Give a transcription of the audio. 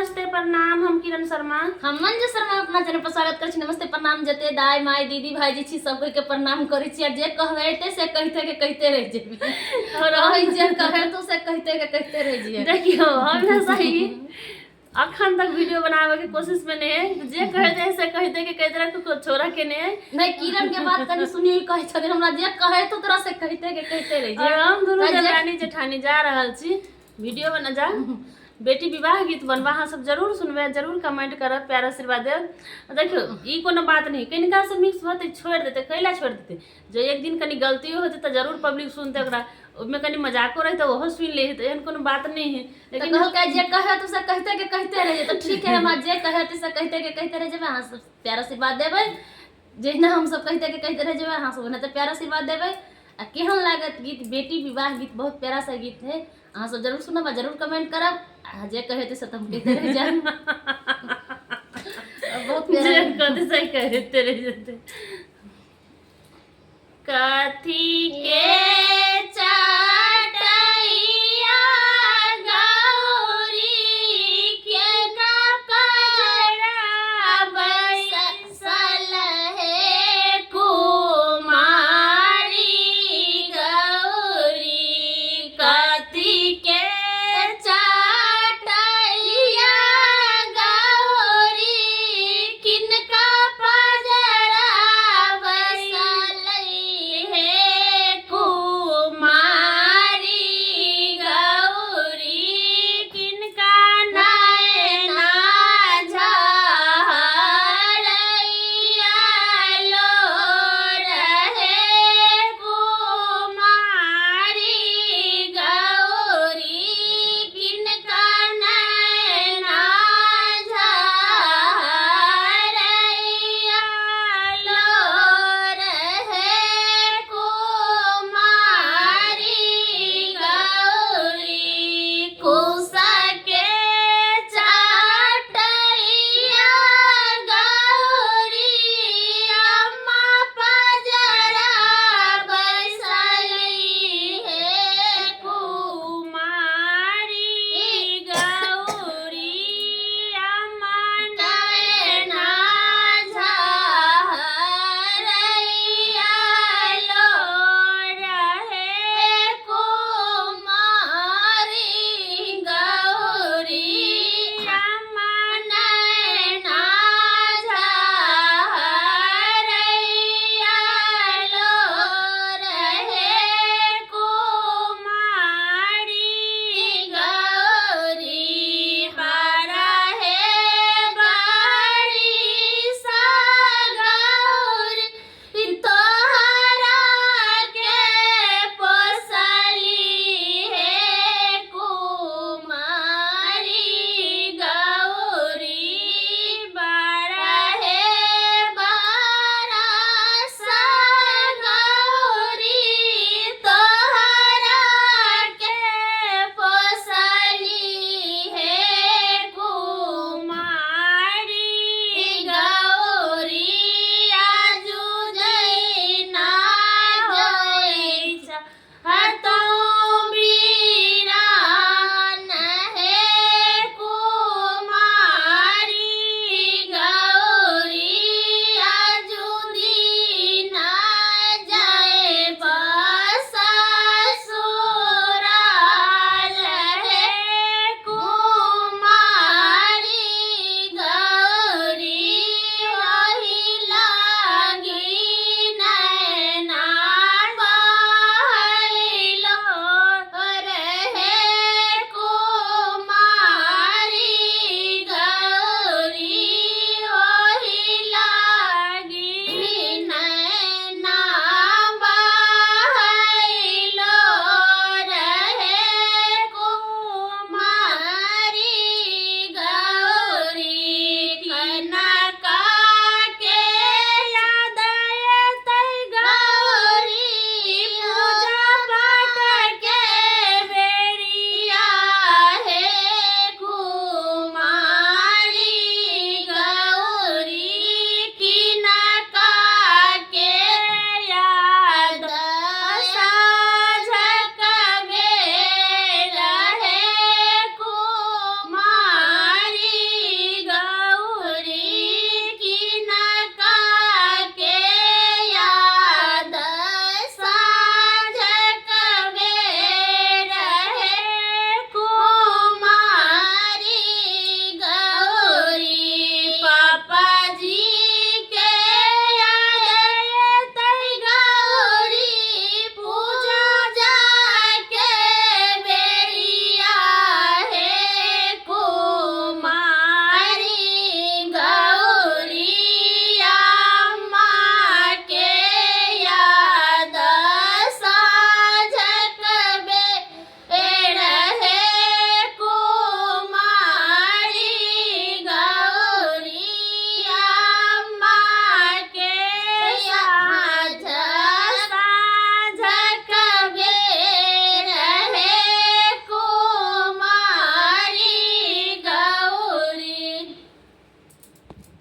नमस्ते, प्रणाम। हम किरण शर्मा, हम मंजू शर्मा अपना चैनल पर स्वागत करै छी। नमस्ते, प्रणाम। जते दाय, माय, दीदी, भाईजी छी, सब कोई के प्रणाम करै छी। आ जे कहबे से कहिते के कहिते रह जेबै। और कहै जे कहे तो से कहिते के कहिते रह जिए। देखियो, हम सही अखन तक वीडियो बनावे के कोशिश में नहीं है। जे कहे से कहिते के कहिते रह, कुछ छोड़ा के नहीं है। नहीं, किरण के बात कनी सुनियो, कहै छथिन हमरा जे कहे तो तोरा से कहिते के कहिते रह और जिए। हम दुनू आ जे- देवरानी जेठानी जा रहल छी वीडियो बना जा, बेटी विवाह गीत बनबा। अहाँ सब जरूर सुनबै, जरूर कमेंट करब, प्यार आशीर्वाद देब। देखियौ, ई कोनो बात नहीं, कनिका से मिक्स होतै छोड़ि देतै। कैला छोड़ि देतै? जे एक दिन कनि गलतियो होतै तऽ जरूर पब्लिक सुनतै ओकरा। ओहिमे कनि मजाको रहतै, ओहो सुनि लै तऽ एहन कोनो बात नहि है। तऽ लेकिन कहलकै जे कहे तो से कहिते के कहिते रह। तऽ ठीक है, हमरा जे कहे से कहिते के कहिते रह जेबै। अहाँ सब प्यार आशीर्वाद देबै। जहिना हम सब कहिते के कहिते रह जेबै, अहाँ सब ओनाहिते प्यार आशीर्वाद देबै। आ केहन लागत गीत? बेटी विवाह गीत बहुत प्यारा सा गीत है। अहाँ सब जरूर सुनब आ जरूर कमेंट करब। आ जे कहे से तऽ हम कहिते रह जायब। बहुत जे प्यारा। कहतै से कहिते रहि जेतै। कथी के